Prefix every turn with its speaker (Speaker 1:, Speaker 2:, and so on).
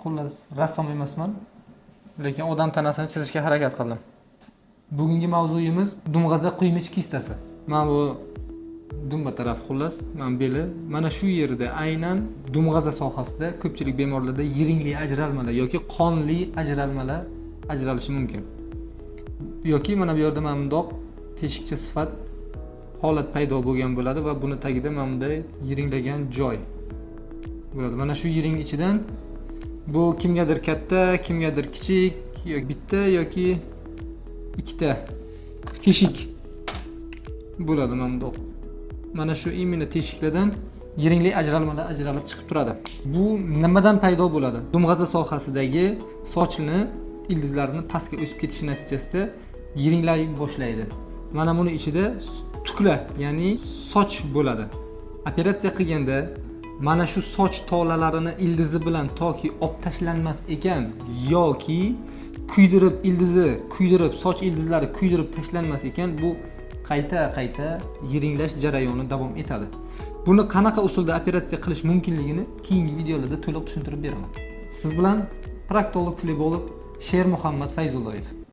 Speaker 1: Xullas, rassom emasman, lekin odam tanasini chizishga harakat qildim. Bugungi mavzuyimiz dumg'aza quymich kistasi. Mana bu dumba taraf, xullas, mana beli. Mana shu yerda, aynan dumg'aza sohasida ko'pchilik bemorlarda yiringli ajralmalar yoki qonli ajralmalar ajralishi mumkin. Yoki mana bu yerda mana bundoq teshikcha sifat holat paydo bo'lgan bo'ladi va buni tagida mana bunday yiringlagan joy bo'ladi. Mana shu yiring ichidan bu kimgadir katta, kimgadir kichik, yoki bitta yoki ikkita teshik bo'ladi mana bundoq. Mana shu именно teshiklardan yiringli ajralmalar ajralib chiqib turadi. Bu nimadan paydo bo'ladi? Dumg'aza sohasidagi sochni ildizlarini pastga o'sib ketishi natijasida yiringlay boshlaydi. Mana buni ichida tukla, ya'ni soch bo'ladi. Operatsiya qilganda mana shu soch tolalarini ildizi bilan toki olib tashlanmas ekan yoki kuydirib, ildizi kuydirib, soch ildizlari kuydirib tashlanmas ekan, bu qayta qayta yiringlash jarayoni davom etadi. Buni qanaqa usulda operatsiya qilish mumkinligini keyingi videolarda to'liq tushuntirib beraman. Siz bilan proktolog, flebolog Sher Muhammad Fayzullayev.